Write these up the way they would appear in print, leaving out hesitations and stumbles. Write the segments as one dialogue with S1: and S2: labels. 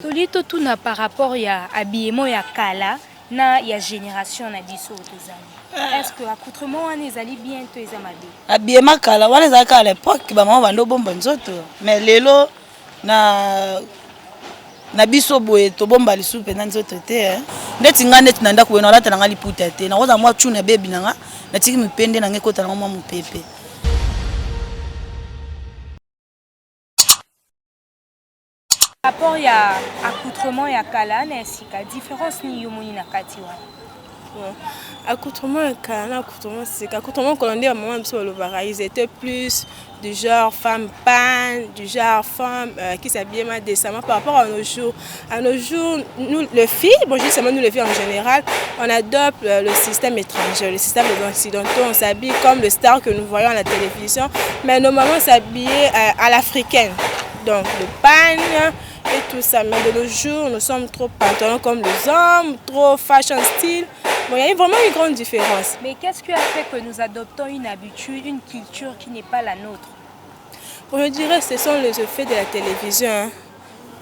S1: Toli totuna par rapport ya habillement ya kala na ya generation na biso oyo tozali. Est-ce que accoutrement wana ezali bien to eza mabe?
S2: Habillement kala wana ezalaka à l'époque ba mama bando bomba nzoto mais lelo na na biso boye tobomba lisusu mpenza nzoto te eh. Ndeti nga ndeti na ndako boye nalata na nga liputa te, nakozala mwa tuna bebi na nga natiki mipende na nga ekota na nga mwa mopepe.
S1: Rapport ya accoutrement ya kala na ya sika, différence nini yo omoni na kati wana?
S3: Bon, accoutrement ya kala na accoutrement sika, accoutrement kala nde ba maman na biso balobaka ils étaient plus du genre femme pagne, du genre femme euh, qui s'habillait mal décemment par rapport à nos jours. À nos jours, nous les filles, bon je dis seulement nous les filles en général, on adopte euh, le système étranger, le système des occidentaux, on s'habille comme le star que nous voyons à la télévision, mais nos mamans s'habillaient euh, à l'africaine. Donc le pagne et tout ça. Mais de nos jours, nous sommes trop pantalons comme les hommes, trop fashion style. Bon, il y a vraiment une grande différence.
S1: Mais qu'est-ce qui a fait que nous adoptons une habitude, une culture qui n'est pas la nôtre?
S3: Bon, je dirais que ce sont les effets de la télévision. Hein.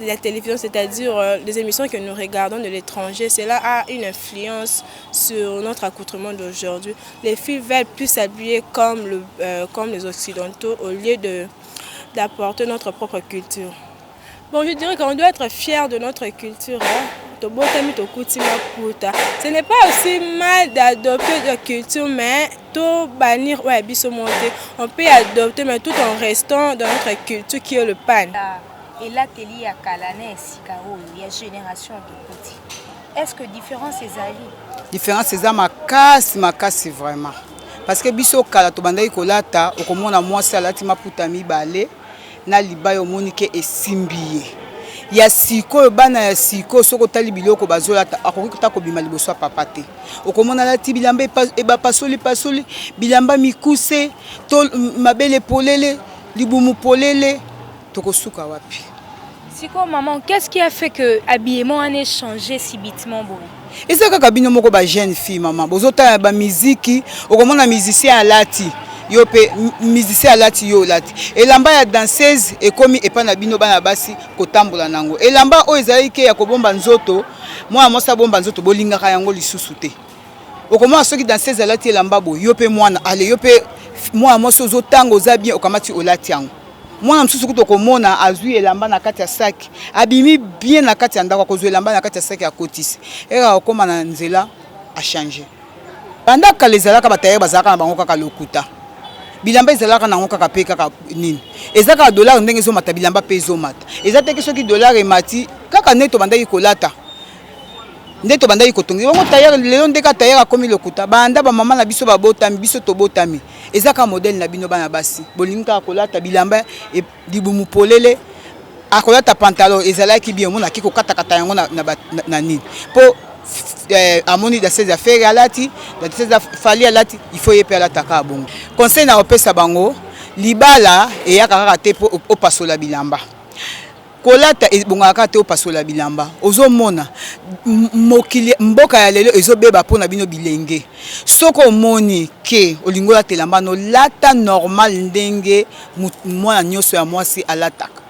S3: De la télévision, c'est-à-dire euh, les émissions que nous regardons de l'étranger, cela a une influence sur notre accoutrement d'aujourd'hui. Les filles veulent plus s'habiller comme, le, euh, comme les Occidentaux au lieu de d'apporter notre propre culture. Bon, je dirais qu'on doit être fier de notre culture. Hein. Tobotami tokuti maputa. Ce n'est pas aussi mal d'adopter la culture, mais to bannir ouais, biso monte. On peut adopter, mais tout en restant dans notre culture qui est le pagne.
S1: Elateli ya kala na ya sika oyo ya génération tokuti. Est-ce que différence ezali?
S4: Différence eza makasi makasi vraiment. Parce que biso kala tobandaki kolata, okomona mwasi alati maputa mibale na libaya omoni ke esimbi ye. Ya sikoyo bana ya sikoyo soki otali biloko bazolata akoki ta kobima liboso ya papa te. Okomona alati bilamba ebapasoli pasoli, bilamba mikuse to mabele polele, libumu polele, tokosuka wapi?
S1: Sikoyo maman, qu'est-ce qui a fait que habillement wana echanger subitement boye?
S4: Eza kaka bino moko ba jeune fille maman, bozotala ba miziki, okomona musicien alati yo pe musicien alati yo olati elamba ya danseuse ekomi epa na bino bana basi kotambola nango elamba oyo ezalaki ke ya kobomba nzoto mwana mwasi abomba nzoto bolingaka yango lisusu te okomona soki danseuse alati elamba boye yo pe mwana ale yo pe mwana mwasi ozotanga oza bien okamati olati yango Mwana mosusu kutu okomona azwi elamba na kati ya saki, abimi bien na kati ya ndako, akozwa elamba na kati ya saki akotisi, eka akokoma na nzela a changer. Banda kala ezalaka ba tailleur bazalaka na bango kaka lokuta. Bilamba ezalaka na yango kaka pe kaka nini. Eza kaka dollar ndenge ezomata bilamba pe ezomata. Eza te ke soki dollar emati kaka nde tobandaki kolata nde tobandaki kotonga bongo tailleur lelo nde kaka tailleur akomi lokuta. Banda ba mama na biso babotami biso tobotami Eza kaka modèle na bino bana basi bolingi kaka kolata bilamba libumu polele akolata pantalon ezalaki bien omona ake kokatakata yango na, na, na, na nini po eh, amoni danseuse ya Ferre alati danseuse ya Fally alati il faut ye pe alata kaka bongo. Conseil na opesa bango libala eyaka kaka te po opasola bilamba. Kolata ebongaka kaka te opasola bilamba ozo mona mokili mboka ya lelo ezo beba pona bino bilenge soki omoni ke olingi olata elamba no lata normal ndenge mwana nioso ya mwasi alataka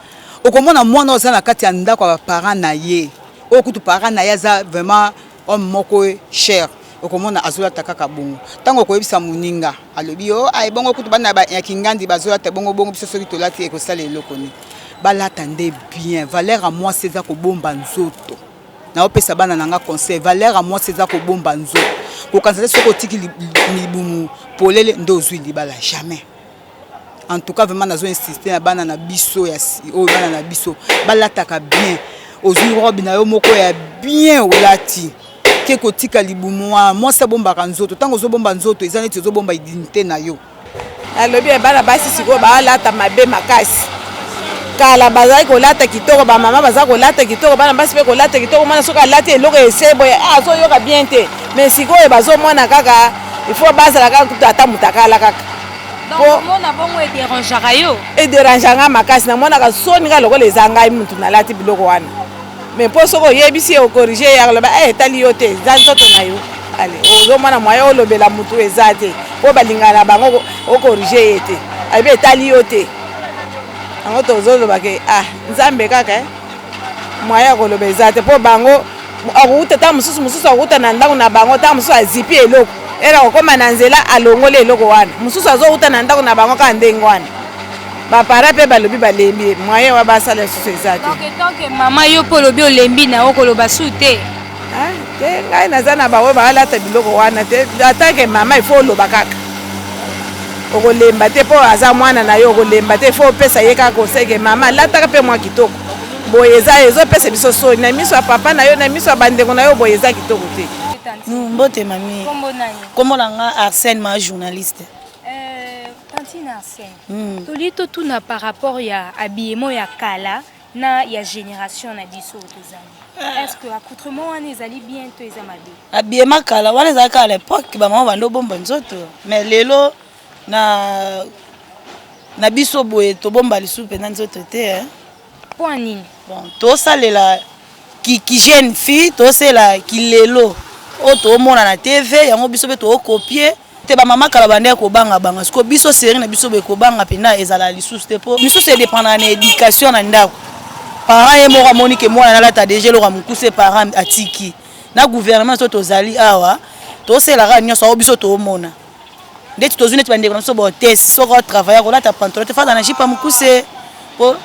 S4: okomona mwana oyo aza na kati ya ndako ya ba parents na ye oyo kutu parent na ye aza vraiment Homme moko cher okomona azolata kaka bongo tango okoyebisa moninga alobi yo ah ebongo kutu bana ya kingandi bazolata bongo bongo biso soki tolati ekosala eloko nini balata nde bien valeur ya mwasi eza kobomba nzoto naopesa bana na nga conseil valeur ya mwasi eza kobomba nzoto kokanisa te soki otiki libumu polele nde ozwi libala jamais En tout cas vraiment nazo insister na bana na biso ya oyo bana na biso balataka bien ozwi robe na yo moko ya bien olati ke kotika libumu wana mwasi abombaka nzoto ntango ozobomba nzoto eza neti ozobomba dignité na yo
S5: nalobi ya bana basi sikoyo balata mabe makasi kala bazali kolata kitoko bamama baza kolata kitoko bana basi mpe kolata kitoko mwana soki alati eloko ese boye ah, azoyoka bien te mais sikoyo bazomona kaka il faut bazala kaka kutu ata mutakala kaka
S1: komona bongo ederangeaka yo?
S5: Ederangeaka nga makasi, namonaka soni kaka lokola eza ngai mutu nalati biloko wana. Mais po soki oyebisi ye okorige ye akoloba eh etali yo te eza nzoto na yo. Ale ozomona moyen olobela mutu eza te po balingana na bango okorige ye te alobi etali yo te. Yango tozoloba ke ah Nzambe kaka eh. Moyen ya koloba eza te, mpo bango akouta ntango mosusu, mosusu akouta na ndako na bango, ntango mosusu azipi eloko ela kokóma na nzela, alongoli eloko wana, mosusu azouta na ndako na bango kaka ndenge wana. Baparents mpe balobi balembi, moyen wa basala lisusu eza te.
S1: Donc tant que mama, yo mpe olobi olembi na yo, koloba su te.
S5: Ah, te, ngai naza na baoyo baalata biloko wana te. En tant que mama, il faut oloba kaka, okolemba te mpo aza mwana na yo, okolemba te, faut opesa ye kaka conseil ke mama, alataka mpe mwa kitoko boye, eza ezopesa biso soni na miso ya papa na yo, na miso ya bandeko na yo, boye eza kitoko te.
S2: Mbote mami.
S1: Kombo nani?
S2: Kombo na nga Arsène, ma journaliste.
S1: Tantine Arsène, tolingi totuna par rapport ya habillement ya kala na ya génération na biso oyo tozali. Est ce que accoutrement wana ezali bien to eza mabe?
S2: Habillement kala wana ezalaka à l'époque, bamama bando obomba nzoto, mais lelo na biso boye tobomba lisusu mpenza nzoto te, eh.
S1: Mpo ya nini?
S2: Bon, tosalela ki jeune fille, tosala kilelo oyo toomona na TV, yango biso mpe tookopie te. Bamama kala bande kobangabanga, siko biso série na biso boye kobanga mpenza ezala lisusu te, mpo misusu edépendaka na éducation na ndako. Parent ye moko amoni ke mwana nalata déjà eloko ya mokuse, parent atiki. Na gouvernement so tozali awa, tosalaka nyonso oyo biso toomona. Ndeti tozwi neti bandeko na biso bahôtesse, soki otravaille, kolata pantalon te, fanda na jupe ya mokuse, po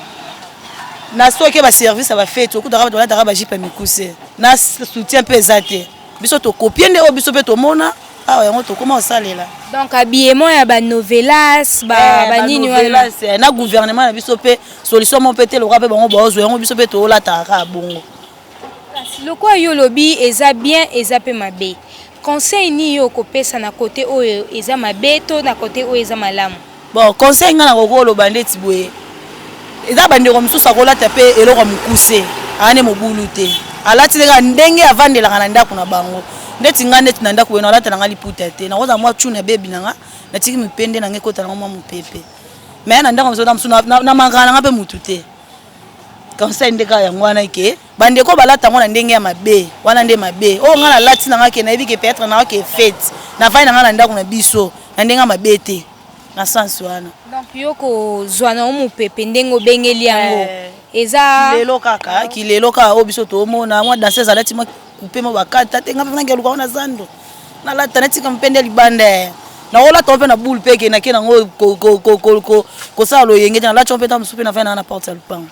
S2: na soki baservice ya bafêtes, okutaka bato balataka bajupe ya mikuse na soutien mpe eza te. Biso tokopie nde oyo biso mpe tomona awa, yango tokóma kosalela.
S1: Donc habillement ya banovelas, banini wana?
S2: Banovelas, na gouvernement na biso mpe solution mo mpe te, lokwa mpe bango baozwa yango, biso mpe toolataka kaka bongo.
S1: Kasi lokola yo olobi eza bien, eza mpe mabe, conseil nini yo okopesa na côté oyo eza mabe to na côté oyo eza malamu?
S2: Bon, conseil ngai nakoki koloba ndeti boye: eza bandeko mosusu akolata mpe eloko ya mokuse, aa ne mobulu te, alati kaka ndenge avandelaka na ndako na bango. Ndeti ngai, ndeti na ndako boye, nalata na ngai liputa te, nakozala mwa cuna bebi na nga, natiki mipende na ngai ekota nango mwa mopepe, mais na ndako mosusu na mangaka na nga mpe mutu te. Conseil nde kaka yango wana ke bandeko balata yango na ndenge ya mabe wana nde mabe. Oyo ngai nalati na nga ke nayebi ke peut-être na ke fête, navandi na ngai na ndako na biso na ndenge ya mabe te, na sens wana.
S1: Donc yo kozwa na yo mopepe ndenge obengeli yango eza
S2: Kilelo kaka, kilelo kaka oyo biso toomona, mwa danseuse alati mwa coupe mo bakata te, nga mpe nange aluka na zando, nalata natika mpende libanda, nakolata mpe na boule mpe ke nake nango kosala loyenge te, nalati mpe ta mosusu mpe nafai nanga na porte ya lupango.